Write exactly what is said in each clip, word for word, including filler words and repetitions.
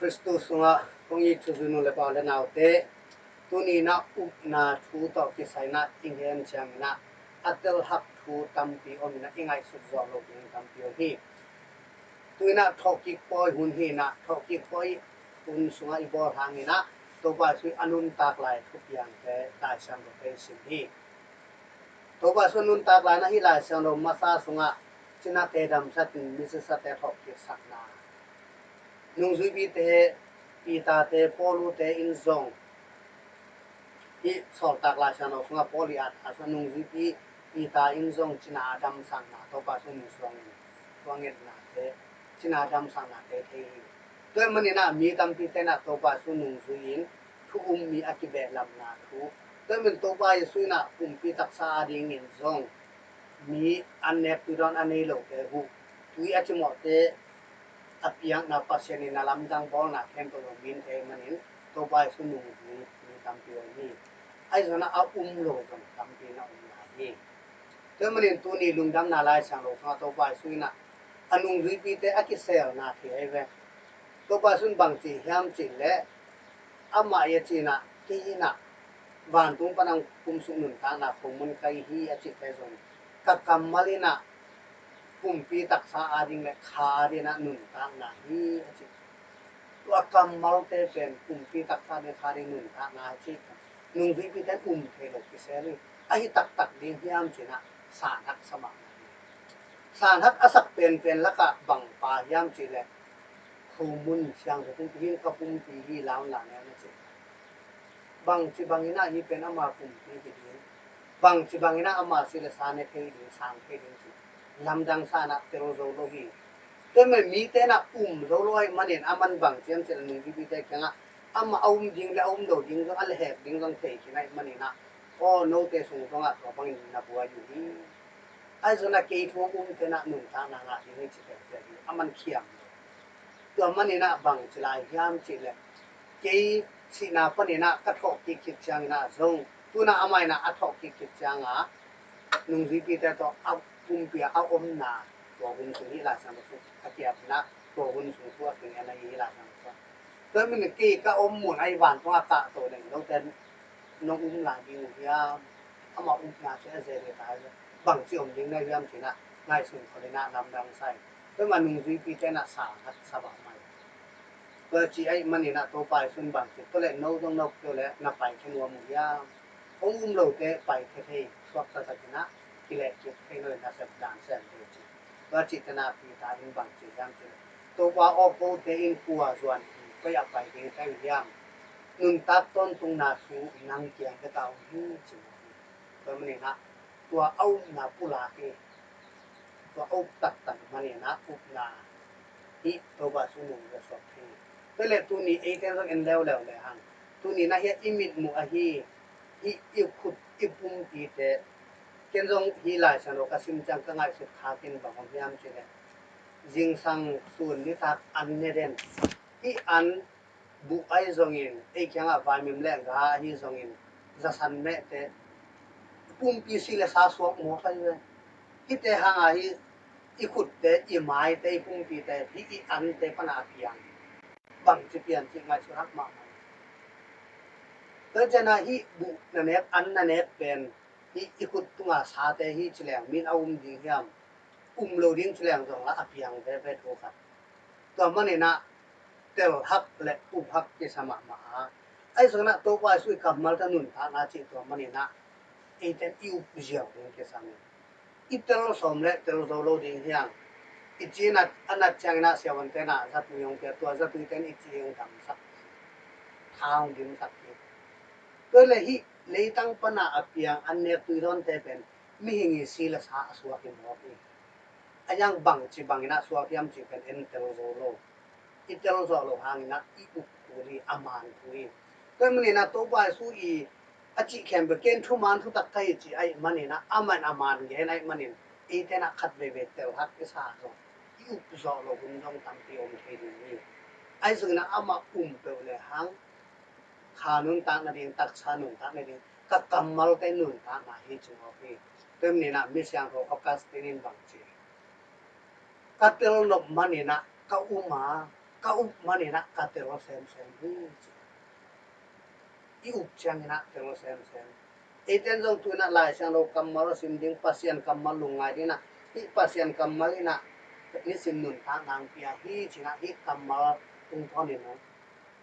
Khristu sungah kong it thuzui nu le pa le naute, tuni in ah upna thu tawh kisai in ah i gen ciangin ah a telhak thu tampi om in ah i ngaihsut zawh loh ding tampi om hi. Tu in ah thawhkik pawi hun hi in ah, thawhkik pawi hun sungah i bawl hangin ah Topa Jesu a nuntak lai thupiangte Lai Siangtho i sim hi. Topa Jesu nuntak lai-in ah hih Lai Siangtho masa sungah cinate damsak in misisate thawhkik sakna, nungzuipite, Peter-te, Paulu-te in zong, hih Sawltak Lai Siangtho sungah Paulu a, a nungzuipi Peter in zong cina a damsakna Topa Jesu nungzuipi suang ngetnate, cina a damsaknate thei hi. Tua ahih manin ah mi tampite in ah Topa Jesu nungzui in thu um mi a kibehlapna thu, tua ahih manin Topa Jesu in ah pumpi taksa adingin zong mi an nek tui dawn a nei lote, huh tui a cimawhte a piakna, Pasian in a lamdang bawlna khempeuh zong min thei ahih manin Topa Jesu nungzui mi tampi om hi. Ahi zongin ah a um lo zong tampi na om lai hi. Tua ahih manin tuni Lungdamna Lai Siangtho sungah Topa Jesu in ah a nungzuipite a kiselna thei ahi ve. Topa Jesu in bang ci hiam cih leh, amah i a ci in ah, kei in ah vantung pan hong kumsuk nuntakna khomun ka hi hi a cihte zong, ka kammal in ah pumpi taksa ading le kha ading in ah nuntakna hi a ci. Tua kammalte pen pumpi taksa ading kha ading nuntakna hi ci. Nungzuipite in um thei lo kisel hi. Ahi taktak ding hiam ci in ah san haksa mahmah hi. San hak a sak penpen lakah bang pa hiam cih leh, khomun siangtho pumpi hi in, ka pumpi hi, la un la ne un a ci. Bangci bangin ah hih pen ama pumpi hi ding, bangci bangin ah ama si le sa ne thei ding, sang thei ding ci lamdang sa in ah tel zo lo hi. Tua ahih manin mite in ah um zo lo ahih manin aman bang ci hiam cih leh nungzuipite kiangah amah a um ding le a um lo ding zong a lehhek ding zong thei khin ahih manin ah, aw, note sung zongah tua bangin na buai uh hi. Ahi zongin ah kei thu hong umte in ah nuntakna ngah ding hi ci peuhpeuh hi, aman khiam lo. Tua manin ah bang ci lai hiam cih leh, kei sihna panin ah ka thawhkik khit ciangin ah zong, tu in ah amah in ah a thawhkik khit ciangin ah nungzuipite tawh a pumpi ah a omna, tua hun sung hi Lai Siangtho sung a kiat in ah, tua hun sung thu a kingen ahi hi Lai Siangtho sung. Tua ahih manin kei ka om mun ahi vantung a kahto leng note nong um lai ding uh hiam? Amah upna ci a zia ding ta hi. Bangci om ding na hiam ci in ah ngaihsun khol in ah lamdang sa hi. Tua ahih manin nungzuipite in ah san haksa mahmah hi. Tua ci ahih manin ah Topa Jesu in bang ci, tua leh no zong no keu leh na pai khe nuam uh hiam? Hong um lote pai khe thei, suakta takin ah kilehkik thei lo in, nasep dan sem thei ci. Tua cihte in ah Peter in bang ci hiam cih leh, Topa aw, kote in kua zuan hi, koi ah pai ding ka hi hiam? Nuntak tawntungna thu nang kiang bek ah om hi ci mawk hi. Tua manin ah tua a upna pulak hi. Tua a up taktak manin ah upna hih Topa Jesu nung a suak hi. Tua leh tuni eite zong en leuleu lehang, tuni in ah hih i mitmuh ahi, hih i khut i pumpite, ken zong hih Lai Siangtho ka sim ciang ka ngaihsut khak in bang om hiam cih leh, zingsang sun nitak an ne den, hih an buh ahi zongin, ei kiangah vaimim le ga ahi zongin, zasan mehte, pumpi si le sa suak mawk ahi ve. Hihte hangah hih i khutte, i maite, i pumpite, hih i ante pan a piang, bangci pian cih ngaihsut hak mahmah. Tua ciangin ah hih buh na nek, an na nek pen, hih i khut tunga sate hi ci leng min a um ding hiam? Um lo ding ci leng zong lah a piang veve thu khat. Tua manin ah tel hak le up hak kisa mahmah a, ahi zongin ah Topa Jesu i kammalte nuntakna cih tua manin ah eite in i up ziau ding kisam hi. I tel sawm le tel zo lo ding hi hang. I ci a nat, a nat ciangin ah siavuante in ah zatui hong pia, tua zatuite in i ci hong damsak, tha hong dimsak hi. Tua leh hih leitang pan a piang an nek tui dawnte pen mihing i si le sa a suak hi mawk hi. A yang bangci bangin ah suak hiam cih pen en tel zo lo. I tel zawh loh hangin ah i up kul hi, a man kul hi. Tua ahih manin ah Topa Jesu i a cih khempeuh ken thuman thutak ka hi ci ahih manin ah, amah in a man gen ahih manin, eite in ah khat veivei tel hak i sa zong, i up zawh loh hun zong tampi om thei ding hi. Ahi zongin ah amah um peuh lehang, kha nuntak nading, taksa nuntak nading, ka kammalte nuntakna hi ci mawk hi. Tua ahih manin ah mi siangtho Augustine in bang ci, ka tel nop manin ah ka um a, ka up manin ah ka tel semsem hi. I up ciangin ah tel semsem. Eiten zong tu-in ah Lai Siangtho kammal sim ding, Pasian kammal lungngai ding in ah, hih Pasian kammal in ah nisim nuntakna hong pia hi ci-in ah, hih kammal tungtawnin hong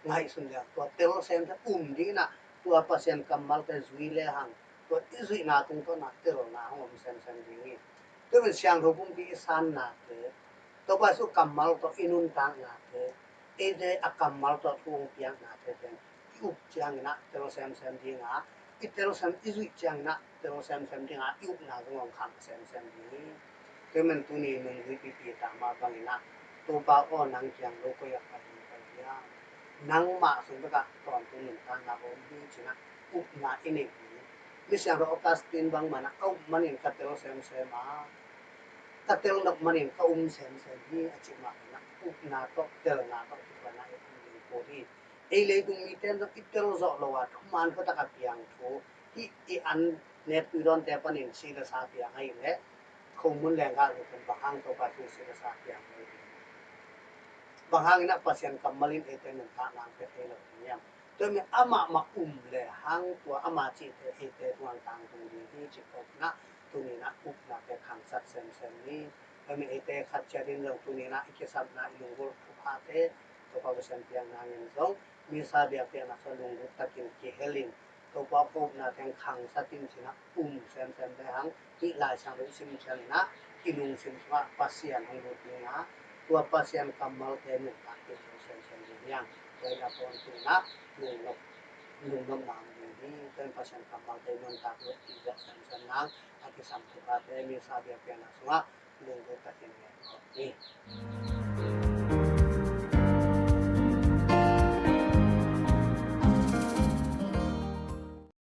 ngaihsun leng, tua tel semsem um ding in ah, tua Pasian kammalte zui lehang, tua i zuihna tungtawn ah telna hong om semsem ding hi. Tua pen siangtho pumpi i sannate, Topa Jesu kammal tawh i nuntaknate, eite a kammal tawh thu hong piaknate pen i up ciangin ah tel semsem ding a, i tel sem, i zuih ciangin ah tel semsem ding a, i upna zong hong khang semsem ding hi. Tua pen tuni nungzuipi Peter mah bangin ah, Topa aw, nang kiang lo koi ah ka hing ka hia? Nangmah sung bekah tawntung nuntakna om hi ci-in ah upna i neih ding hi. Misiangtho Augustine bang mah in ah, ka up manin ka tel semsem a, ka tel nop manin ka um semsem hi a cih mah bangin ah, upna tawh telna tawh kituahna i um ding kul hi. Ei leitung mite in zong i tel zawh lo a, thuman khuatak a piang thu, hih i an nek tui dawnte panin si le sa piang ahih leh, khomun lenggah lo pen bang hang Topa thu si le sa piang lo ding? Bang hangin ah Pasian kammal in eite nuntakna hong pia thei lo ding hiam? Tua mi amah mah um lehang, tua ama cihte eite tungah tangtung ding hi ci-in ah, tuni in ah upnate khangsak semsem ni. Tua mi eite khat ciat in zong tuni in ah i kisapna, i lunggulh thuphate, Topa Pasian piakna in zong, Missa biakpiakna sung ah lunggulh takin kihel in, Topa aw, ka upnate khangsak in ci-in ah um semsem lehang, hih Lai Siangtho i sim ciangin ah i lungsim sungah Pasian hong lut ding a, tua Pasian kammalte nuntak khin semsem ding hi hang. Tua in ah tawntung in ah lungnop, lungnopna om ding hi. Tua in Pasian kammalte nuntak lut i biak semsem nang, a kisam thuphate Missa biakpiakna sungah lunggulh takin ngen khawm ni.